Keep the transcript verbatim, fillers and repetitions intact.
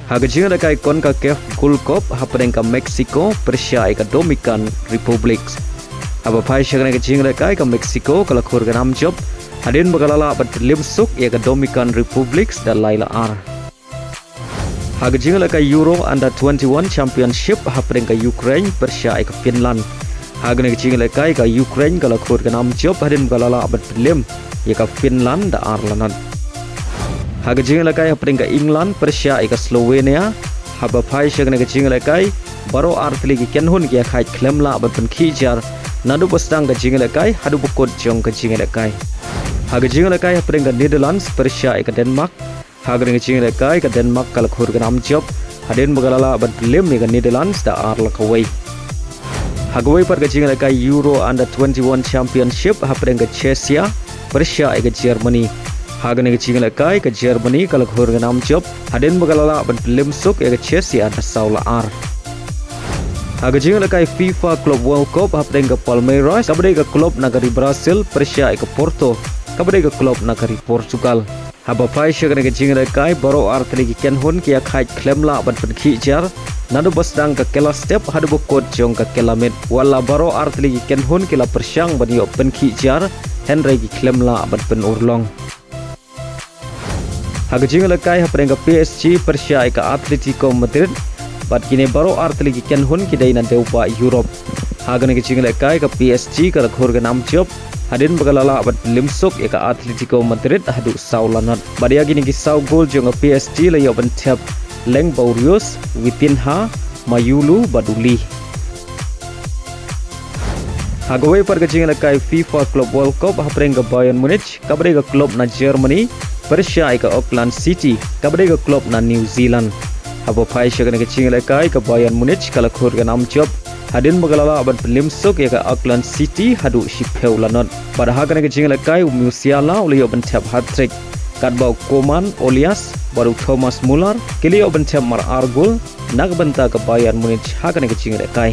Ha ka jingïalehkai CONCACAF Gold Cup hapdeng ka Mexico pyrshah ïa ka Dominican Republic. Haba phai sha kane ka jingïalehkai ka Mexico ka la khur ka nam jop hadien ba ka la lah ban pynliem suk ïa ka Dominican Republic da lai la ar. Ha ka jingïalehkai Euro Under twenty-one Championship hapdeng ka Ukraine pyrshah ïa ka Finland. Ha kane ka jingïalehkai ka Ukraine ka la khur ka nam jop hadien ba ka la lah ban pynliem ïa ka Finland da ar la nod. Ha ka jingïalehkai hapdeng ka England pyrshah ïa ka Slovenia. Haba phai sha kane ka jingïalehkai baroh artylli ki kynhun ki ïakhaid khlem lah ban pynkhih jar naduh ba sdang ka jingïalehkai haduh ba kut jong ka jingïalehkai. Ha ka jingïalehkai hapdeng ka Netherlands pyrshah ïa ka Denmark. Ha kane ka jingïalehkai ka Denmark ka la khur ka nam jop hadien ba ka la lah ban pynliem ïa ka Netherlands da ar la kawei. Ha kawei pat ka jingïalehkai Euro Under twenty-one Championship hapdeng ka Czechia pyrshah ïa ka Germany. Ha kane ka jingïalehkai ka Germany ka la khur ka nam jop hadien ba ka la lah ban pynliem suk ïa ka Czechia da saw la ar. Ha ka jingïalehkai FIFA Club World Cup hapdeng ka Palmeiras kaba dei ka club na ka ri Brazil pyrshah ïa ka Porto kaba dei ka club na ka ri Portugal. Haba phai sha kane ka jingïalehkai baroh artylli ki kynhun ki ïakhaid khlem lah ban pynkhih jar naduh ba sdang ka kylla step haduh ba kut jong ka kylla miet. Wat la baroh artylli ki kynhun ki la pyrshang ban ïoh pynkhih jar hynrei ki khlem lah ban pynurlong. Ha ka jingïalehkai hapdeng ka PSG pyrshah ïa ka Atletico Madrid bad kine baroh artylli ki kynhun ki dei na dewbah Europe. Ha kane ka jingïalehkai ka PSG ka la khur ka nam jop hadien ba ka la lah ban pynliem suk ïa ka Atletico Madrid haduh saw la nod. Bad ïa kine ki saw gol jong ka PSG la ïoh ban thep Leng Baurios, Vitinha, Mayulu bad u Lee. Ha kawei pat ka jingïalehkai FIFA Club World Cup hapdeng ka Bayern Munich kaba dei ka club na Germany pyrshah ïa ka Auckland City kaba dei ka club na New Zealand. Haba phai sha kane ka jingïalehkai ka Bayern Munich ka la khur ka nam jop hadien ba ka la lah ban pynliem suk ïa ka Auckland City haduh shiphew la nod. Bad ha kane ka jingïalehkai u Musiala u la ïoh ban thep hat-trick katba u Coman, Olias bad u Thomas Muller ki la ïoh ban thep mar ar gol na ka bynta ka Bayern Munich ha kane ka jingïalehkai.